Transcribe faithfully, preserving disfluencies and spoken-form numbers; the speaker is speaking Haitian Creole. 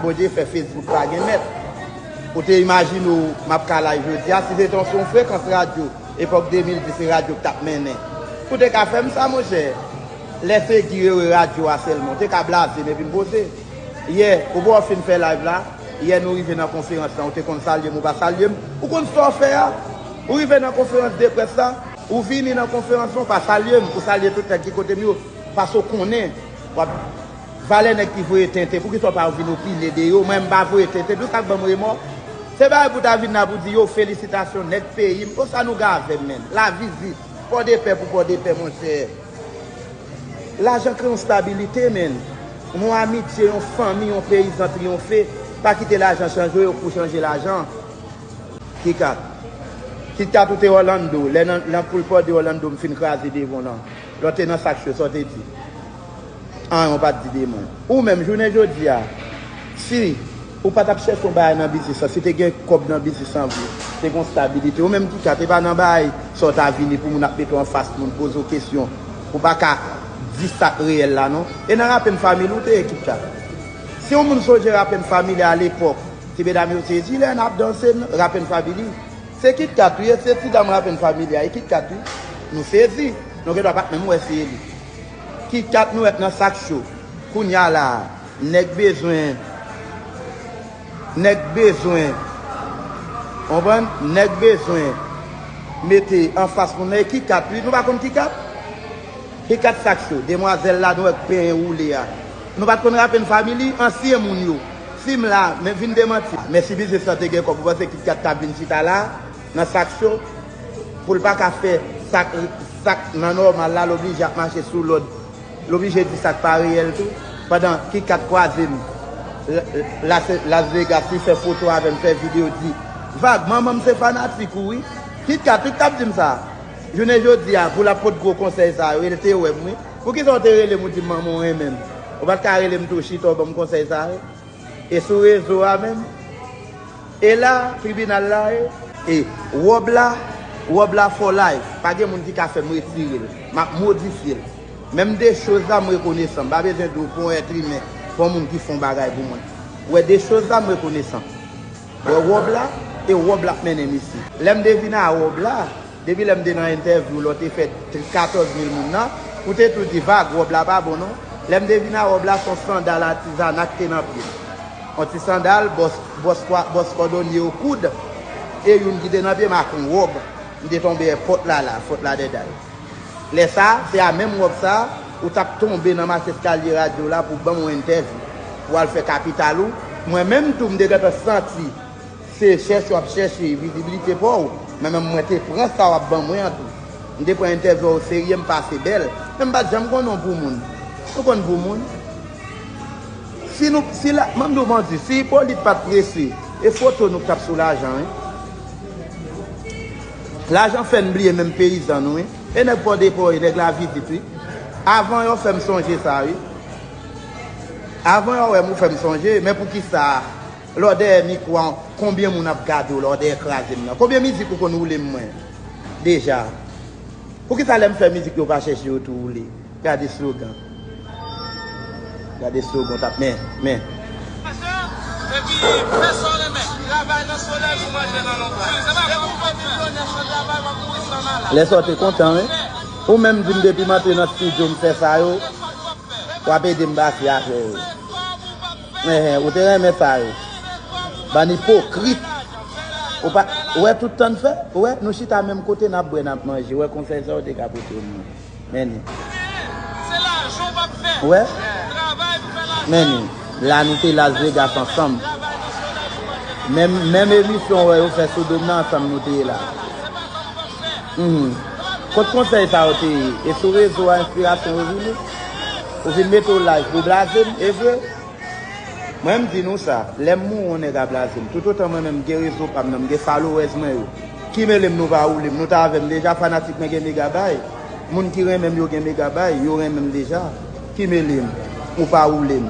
Bondye fè Facebook pa gen mèt. Ou te imajine w m ap ka live jodi a, si se te yon, se yon frekans radyo, epòk de mil dis se radyo k t ap mennen. Ou te ka fè m sa, monchè. Lè se Guy Wewe radyo a sèlman, ou te ka blaze m epi m poze. Yè, ou bò fin fè live la, yè nou rive nan konferans lan, ou te konn salye m, ou pa salye m. Ou konn sa w fè a? Ou rive nan konferans de près la, ou vini nan konferans lan, ou pa salye m, ou salye tout nèg ki kote m yo, paske w konnen w ap Valè nèg ki voye tenten, poukisa w pa vin opine de yo? Mwen, m pa voye tenten, tout sa k ban m remò. Se bagay pou ta vin la pou di yo, felisitasyon, nèg peyi m. Konsa nou gen avè m, menn. Lavizit, Pòdepè pou Pòdepè, monchè. Lajan kreye yon stabilite, menn. Yon amitye, yon fanmi, yon peyizan triyonfe. Pa kite lajan chanje w pou chanje lajan. Kikat. Kikat ou te Orlando, lè nan, nan poul pòde Orlando m fin kraze devan w lan. Lè w te nan sak cho, sa w te di? Anyen, ou pa t di de mo. Ou menm, jounen jodi a, si ou pa t ap chèche yon bagay nan biznis lan, si te gen kòb nan biznis lan vre, te gen yon stabilite. Ou menm Kikat, e pa nan bagay sa w ta vini pou moun ap mete w anfas moun, poze w kesyon. Ou pa ka di sa k reyèl la, non. E nan Rap and Family ou te ye, Kikat. Si yon moun sonje Rap and Family a lepòk, ti medam yo sezi lè n ap danse, Rap and Family. Se Kit Kat wi, e se ti dam Rap and Family a, e Kit Kat wi. Nou sezi. Nou gendwa pa t menm wè se li. Kit Kat nou wè k nan sak cho. Kounye a la a, nèg bezwen, nèg bezwen, konprann? Nèg bezwen mete anfas moun nan, e Kit Kat wi. Nou pa konn Kit Kat? Kit Kat sak cho, demwazèl la nou wè k penyen woule a. Nou pa t konn Rap and Family, ansyen moun yo. Si m la, men vin demanti. Men si biznis lan te gen kòb, ou panse Kit Kat t ap vin chita la, nan sak cho, pou l pa ka fè sa k, sa k nan nòmal la, l oblije ap mache sou lòd. L oblije di sa k pa reyèl tou. Pandan Kit Kat kwaze m, L-, Las, Las Vegas, li fè foto avè m, fè videyo, di, Vag, manman m se fanatik ou wi. Kit Kat wi k t ap di m sa. Jounen jodi a, pou l ap pot gwo konsèy sa yo, e l te wè m wi. Poukisa w te rele m, ou di m manman w renmen m? Ou pa t ka rele m tou, chita w ban m konsèy sa yo? E sou rezo a menm? E la, tribinal la ye? E wòb la, wòb la for life. Pa gen moun ki ka fè m retire l. M ap modifye l. Menm de choz la, m rekonesan. M pa bezwen di w pou yon èt imen, pou yon moun ki fè yon bagay pou mwen. Ou wè de choz la, m rekonesan. Wè wòb la, e wòb la k mennen m isi. Lè m te vin a wòb la, depi lè m te nan entèvyou lè w te fè katòz mil moun nan, ou te tou di, Vag, wòb la pa bon non. Lè m te vin a wòb la, se yon sandal atizana ki te nan pye m. Yon ti sandal, bòs, bòs kwa, bòs kòdonye yo koud, e youn ki te nan pye m ak yon wòb. M te tonbe e pòt la la, pòt la dèdal. Lè sa, se a menm wòb sa, ou t ap tonbe nan mach eskalye radyo la pou ban m yon entèvyou, pou w al fè kapital ou. Mwen menm tou, m te gentan santi se chèche w ap chèche vizibilite pa w, men menm mwen te pran sa w ap ban mwen an tou. M te pran entèvyou a w serye, m pase bèl, men m pa t janm konnen w pou moun. Ou konn pou moun? Si nou, si la, m ap di w manti, si Ipolit pa t prese, e foto nou k t ap sou lajan, wi. Lajan fè n bliye menm peyizan nou, wi. E nèg Pòdepè, e nèg Lavizit, wi. Avan yo fè m sonje sa, wi. Avan yo wè m, ou fè m sonje, men poukisa, lè w dèyè mikwo a, konbyen moun ap gade w, lè w dèyè kraze m nan? Konbyen mizik ou konn woule m mwen, deja? Poukisa lè m fè mizik yo pa chèche yo tou woule? Gade slogan. Gade slogan w t ap, men, men. Epi, fè sa w renmen. Travay nan solèy pou manje nan lonbraj. Depi w vle milyonè san travay, w ap mouri san malad. Lè sa w te kontan, wi. Ou menm di m depi m antre nan estidyo, m fè sa yo, w ap ede m bati afè yo. Enhen, ou te renmen sa yo. Bann ipokrit. Ou pa, ou wè tout tan n fè? Ou wè, nou chita menm kote, n ap bwè, n ap manje. Ou wè konsèy sa yo te ka pote m nan. Men li. Ou wè? Men li. La nou te Las Vegas ansanm. Menm, menm emisyon wè yo fè sou do m nan ansanm nou te ye la. Mhm. Kot konsèy sa yo te ye? E sou rezo a enspirasyon yo vini? Ou vin mete w live pou blaze m, e vre? Mwen, m di nou sa, lè m mouri, yon nèg a blaze m. Toutotan mwen menm, m gen rezo pa m nan, m gen followers mwen yo. Ki mele m nou pa woule m, nou t avè m deja, fanatik mwen gen megabay. Moun ki renmen m yo gen megabay, yo renmen m deja. Ki mele m, ou pa woule m.